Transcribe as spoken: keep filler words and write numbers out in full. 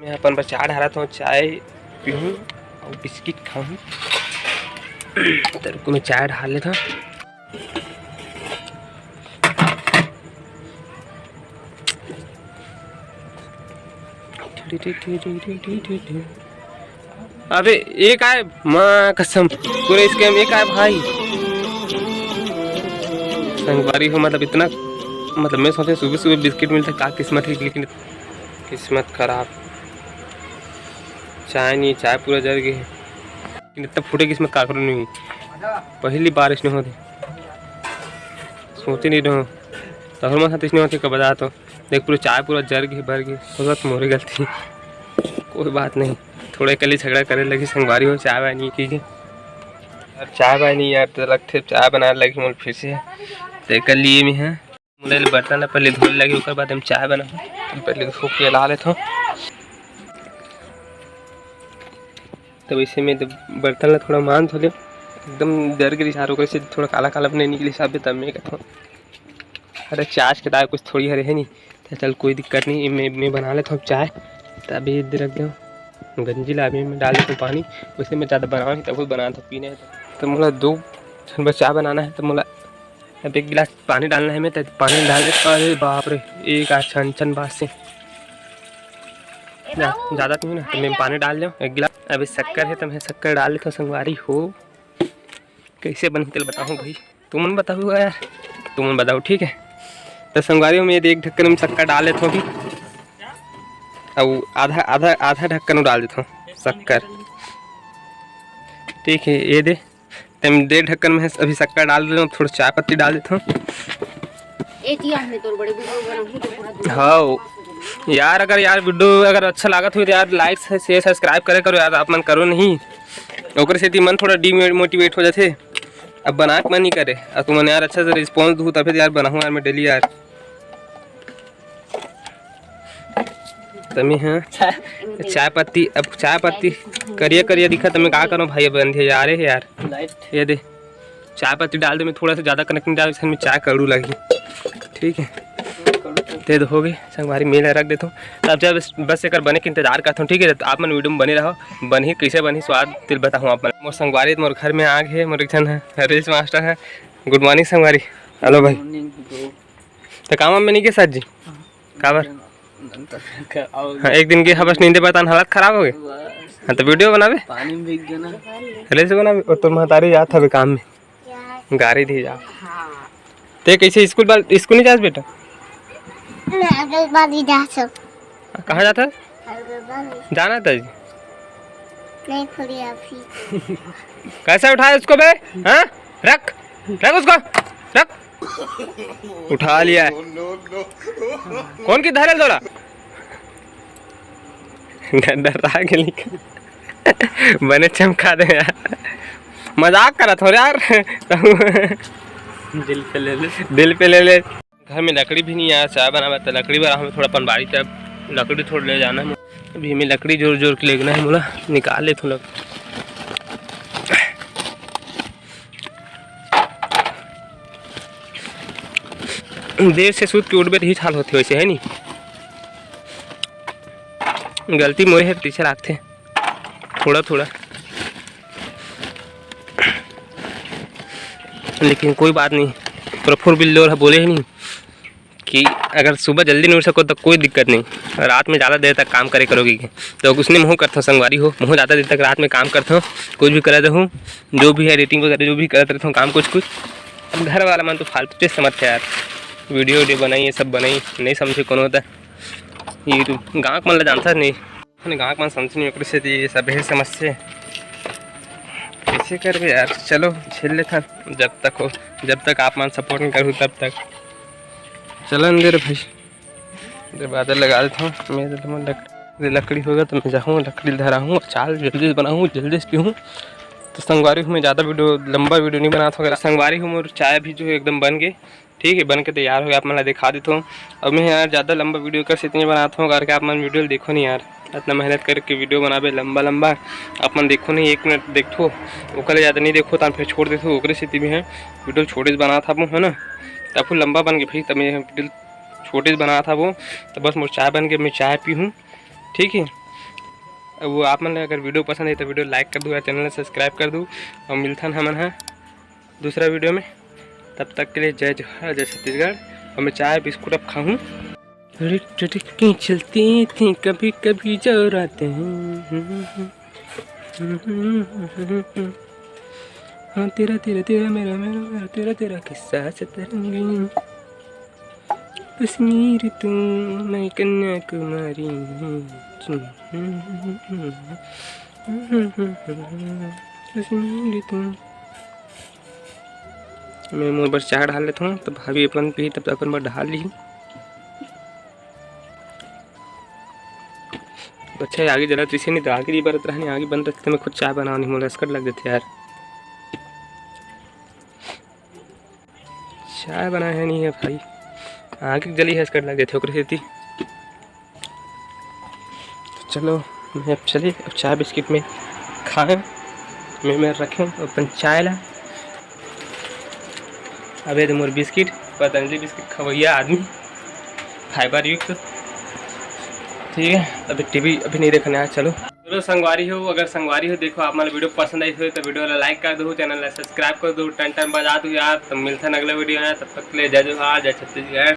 मैं अपन बर चाय ढारत हूँ, चाय पीहूँ अउ बिस्किट खाहूँ। त रुको, मैं चाय ढार लेत हूँ। अबे, ये काय? माँ कसम, पूरा scam। ये काय भाई? संगवारी हो, मतलब, इतना, मतलब, मैं सोचे सुबह सुबह बिस्किट मिलता, का किस्मत है, लेकिन किस्मत खराब। चाय नहीं, चाय पूरा जर गए। लेकिन इतना फूटे किस्मत काकरो नहीं हुई। पहली बार इसने होते, सोचे नहीं रहो। तोहर मन साथ इसने होते, कब बता तो। देख, पूरा चाय पूरा जर गए, भर गए। हो सकता मोरे गलती, कोई बात नहीं। थोड़ा कल ही झगड़ा करे लगी संगवारी हो, चाय वाय नहीं की। अब चाय वाय नहीं यार, तो लगते चाय बनाए लगी मोल फिर से। तो कर लिए में है, मोला ले बर्तन ला पहले धोए लगी, ओकर बाद हम चाय बनाहूँ। पहले धो के ला लेथों। तो वैसे मैं तो बर्तन ला थोड़ा मान धो ले, एकदम जर गिरी चारों, ओकर से थोड़ा काला काला बने निकली साहब, तब मैं कहूँ। अरे, चाय के दाय कुछ थोड़ी हरे है नहीं, तो चल, कोई दिक्कत नहीं, मैं, मैं बना लेता हूँ चाय। तो अभी इधर रख दे, गंजी ला, अभी मैं डाल देता हूँ पानी। वैसे मैं ज़्यादा बनाऊँ नहीं, तब बना तो पीने है। तो मोला दो ठन बस चाय बनाना है, तो मोला अब एक गिलास पानी डालना है मैं, तो पानी डाल दे। अरे बाप रे, एक आ छन छन बात से जा, ज़्यादा नहीं ना, तो मैं पानी डाल दूँ एक गिलास। अभी शक्कर है, तो मैं शक्कर डाल लेता हूँ संगवारी हो। कैसे बनही तेल बताऊँ भाई, तुमन बताओ यार, तुमन बताओ, ठीक है। तो संगवारी में एक ढक्कन में शक्कर डाल लेता हूँ अभी, अब आधा, आधा, आधा ढक्कन डाल देता हूँ शक्कर, ठीक है। ये दे, तम डेढ़ ढक्कन में अभी शक्कर डाल देता हूँ, थोड़ा चाय पत्ती डाल देता हूँ। ए जी, आज मैं तोर बड़े वीडियो बनाऊंगी तो पूरा दुनिया हाँ यार, अगर यार वीडियो अगर अच्छा लागत हो तो यार like से share subscribe करे करो यार, आप मन करो नहीं, ओकर सेती मन थोड़ा demotivate हो जाथे। अब बना के मन नहीं करे, अब तुमन यार अच्छा से response दू तभी तो यार बनाऊँ यार मैं daily यार। तमी हाँ चाय पत्ती, अब चाय पत्ती करिया करिया दिखा, तमी का करो भाई, अब अंधेरा यार है यार। ये दे, चाय पत्ती डाल दे, मैं थोड़ा सा ज़्यादा कनक नहीं डाल, इसमें चाय कड़ू लगी, ठीक है। दे दो, हो गए संगवारी, मेला रख देता हूँ। अब जब बस, बस एकर बने के इंतजार करता हूँ, ठीक है। तो आप मन वीडियो में बने रहो, बनही कैसे बनही स्वाद तेल बताऊँ आप मन। मोर संगवारी मोर घर में आ गए, मोर एक जन है, हरीश मास्टर है। Good morning संगवारी। Hello भाई। तो काम में नहीं के साथ जी? काबर? हाँ, एक दिन के हवस नींदे बतान हालत खराब हो गए। हाँ, तो वीडियो बनाबे। पानी में भीग गया ना। Reels बनाबे। और तोर महतारी जात हवे काम में। गाड़ी दी जा। हाँ। ते कैसे स्कूल बाल, स्कूल नहीं जास बेटा? मैं आंगनबाड़ी जा सक। कहाँ जाता है? आंगनबाड़ी। जाना था जी। नहीं खुली अभी। कैसे उठाए उसको बे? हाँ? रख, रख उसको, रख। उठा लिया है। कौन की धरल तोला? डर, डर रहा के लिखा। बने चमका दे यार, मजाक करा थोड़े यार। दिल पे ले ले। दिल पे ले ले। घर में लकड़ी भी नहीं आया, चाय बनावे तो लकड़ी बरा हमें थोड़ा अपन बाड़ी तक लकड़ी थोड़ा ले जाना है। अभी हमें लकड़ी जोर जोर के लेगना है, मोला निकाल ले थोड़ा। देर से सूत के उठबे तो ही हाल होते वैसे है नी, गलती मोरे है पीछे लागथे थोड़ा थोड़ा, लेकिन कोई बात नहीं। प्रफुल्ल बिल्लोर ह बोले है नी कि अगर सुबह जल्दी नहीं उठ सको तो कोई दिक्कत नहीं, रात में ज़्यादा देर तक काम करे करोगे कि। तो उसने महूँ करता हूँ संगवारी हो, महूँ ज़्यादा देर तक रात में काम करता हूँ, कुछ भी करत रहूँ, जो भी है एडिटिंग वगैरह जो भी करत रहता हूँ काम कुछ कुछ। अब घर वाला मन तो फालतू चीज समझते यार, वीडियो वीडियो बनाई, ये सब बनाई, नहीं समझे कोनो होता। ये तो गाँव के मन ला जानता नहीं, अपने गाँव के मन समझे नहीं, ओकरे सेती ये सब है समस्या। कैसे करबे यार, चलो झेल लेथन जब तक हो, जब तक आप मन सपोर्ट नहीं करू तब तक। चलन दे रे भाई, दरवाजा लगा देता हूँ मैं, तो तुम लक-, ये लकड़ी होगा तो मैं जाऊँ, लकड़ी धराऊँ, चाय जल्दी से बनाऊँ, जल्दी से पीऊँ। तो संगवारी हूँ, मैं ज़्यादा वीडियो, लंबा वीडियो नहीं बनाता हूँ। अगर संगवारी हूँ, मोर चाय भी जो है एकदम बन गई, ठीक है, बन के तैयार हो गया, आप मन ला दिखा देता हूँ। अब मैं यार ज़्यादा लंबा वीडियो कर से इतने बनाता हूँ, करके आप मन वीडियो देखो नहीं यार, इतना मेहनत करके वीडियो बनाबे लंबा लंबा, आप मन देखो नहीं, एक मिनट देखो, ओकर ले ज़्यादा नहीं देखो, तब फिर छोड़ देते हो, ओकरे सेती भी है वीडियो छोटे से बनात हबो, है ना, तब फिर लंबा बन के फिर तब मैं वीडियो छोटे से बनात हबो। तो बस मोर चाय बन के मैं चाय पीहूँ, ठीक है। अब वो आप मन ला अगर video पसंद आही तो video like कर दू, channel ला subscribe कर दू, और मिलथन हमन ह दूसरा video में। तब तक के लिए जय जोहार, जय छत्तीसगढ़। और मैं चाय बिस्कुट अब खाहूँ। रिक रिक की चलती थी कभी कभी जो रातें। हाँ, तेरा तेरा तेरा, मेरा मेरा मेरा, तेरा तेरा किस्सा सतरंगी। कश्मीर तू, मैं कन्याकुमारी। कश्मीर तू। मैं मोर बर चाय डाल लेता हूँ, तब भाभी अपन पी, तब अपन बर डाल ली। अच्छा, आगी जलत रहिसे, नहीं तो आगी नहीं बरत रहा, नहीं आगी बंद रहती तो मैं खुद चाय बनाओ, नहीं मोला असकट लग जाते यार। चाय बनाए है नहीं है भाई, आगी जली है, असकट लग जाते ओकरे सेती। तो चलो, मैं अब चली, अब चाय बिस्किट में खाएं, मैं, मैं रखें अपन चाय ला। अबे तो मोर बिस्किट, पतंजलि बिस्किट खवैया आदमी, fiber युक्त। ठीक है, अभी टीवी अभी नहीं देखना है। चलो, चलो संगवारी हो, अगर संगवारी हो देखो आप मन ला video पसंद आई हो तो video ला like कर दो, channel ला subscribe कर दो, टन टन बजा दो यार। तो मिलथन अगला video में, तब तक के लिए जय जोहार, जय छत्तीसगढ़।